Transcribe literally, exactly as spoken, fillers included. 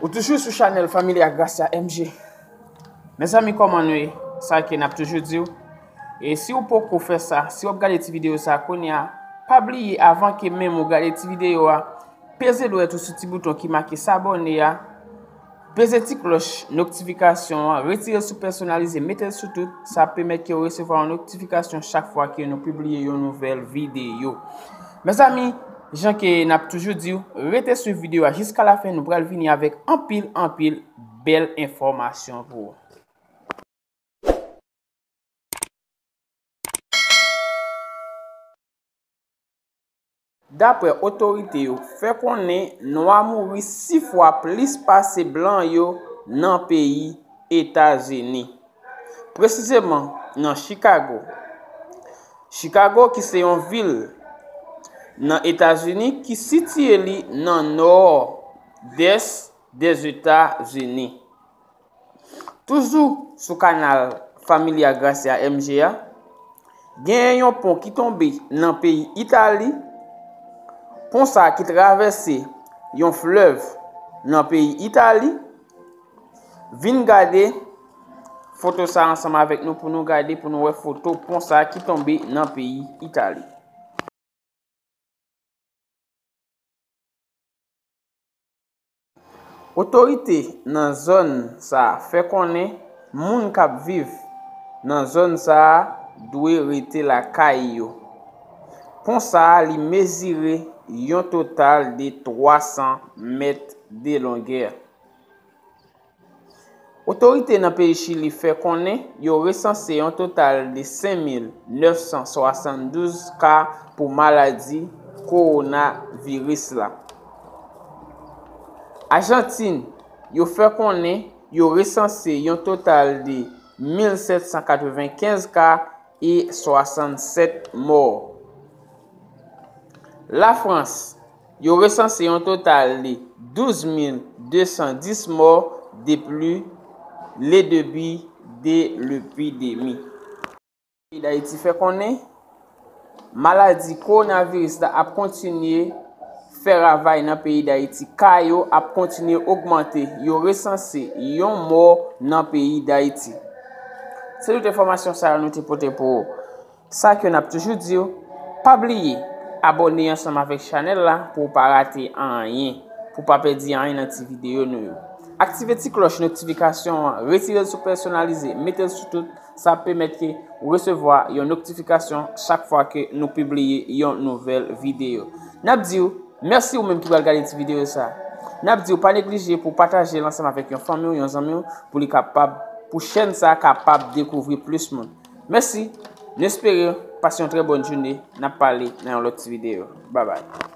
Ou toujou sou chanèl Familia Gracia M G. Mezanmi, kòman nou ye? Sa ke n ap toujou di w. E si w poko fè sa, si w ap gade ti videyo sa kounye a, pa bliye, avan ke menm ou gade ti videyo a, peze dwèt ou sou ti bouton ki make sabòne a, peze ti klòch notifikasyon an, retire l sou pèsonalize, mete l sou tout, sa ap pèmèt ke w resevwa yon notifikasyon chak fwa ke nou pibliye yon nouvèl videyo. Mezanmi, jan ke n ap toujou di w, rete swiv videyo a jiska lafen, nou pral vini avèk anpil, anpil bèl enfòmasyon pou ou. Daprè otorite yo, fè konnen nwa mouri sis fwa plis pase blan yo nan peyi Etazini. Presizeman nan Chicago. Chicago ki se yon vil nan Etazini ki sitiye li nan nò dès dèzetazini. Toujou sou kanal Familia Gracia M G a, genyen yon pon ki tonbe nan peyi Itali. Pon sa ki travèse yon flèv nan peyi Itali. Vin gade foto sa ansanm avèk nou pou nou gade, pou nou wè foto pon sa ki tonbe nan peyi Itali. Otorite nan zòn sa a fè konnen moun k ap viv nan zòn sa a dwe rete lakay yo. Pon sa a, li mezire yon total de twa san mèt de longè. Otorite nan peyi Chili fè konnen yo resanse yon total de senk mil nèf san swasanndouz ka pou maladi kowonaviris la. Ajantin, yo fè konnen yo resanse yon total de mil sèt san katrevenkenz ka e swasannsèt mò. Lafrans, yo resanse yon total de douz mil de san dis mò depi le debi de lepidemi. Peyi Dayiti fè konnen maladi kowonaviris la ap kontinye fè ravaj nan peyi Dayiti. Ka yo ap kontinye ogmante. Yo resanse yon mò nan peyi Dayiti. Se tout enfòmasyon sa yo nou te pote pou ou. Sa ke n ap toujou di w, pa bliye abòne ansanm avèk chanèl la pou w pa rate anyen, pou w pa pèdi anyen nan ti videyo nou yo. Aktive ti klòch notifikasyon an, retire l sou pèsonalize, mete l sou tout, sa ap pèmèt ke ou resevwa yon notifikasyon chak fwa ke nou pibliye yon nouvèl videyo. N ap di w mèsi ou menm ki pral gade ti videyo sa. N ap di w pa neglije pou w pataje l ansanm avèk yon fanmi w, yon zanmi w, pou li kapab, pou chèn sa kapab dekouvri plis moun. Mèsi, nou espere pase yon trè bòn jounen, n ap pale nan yon lòt ti videyo. Babay.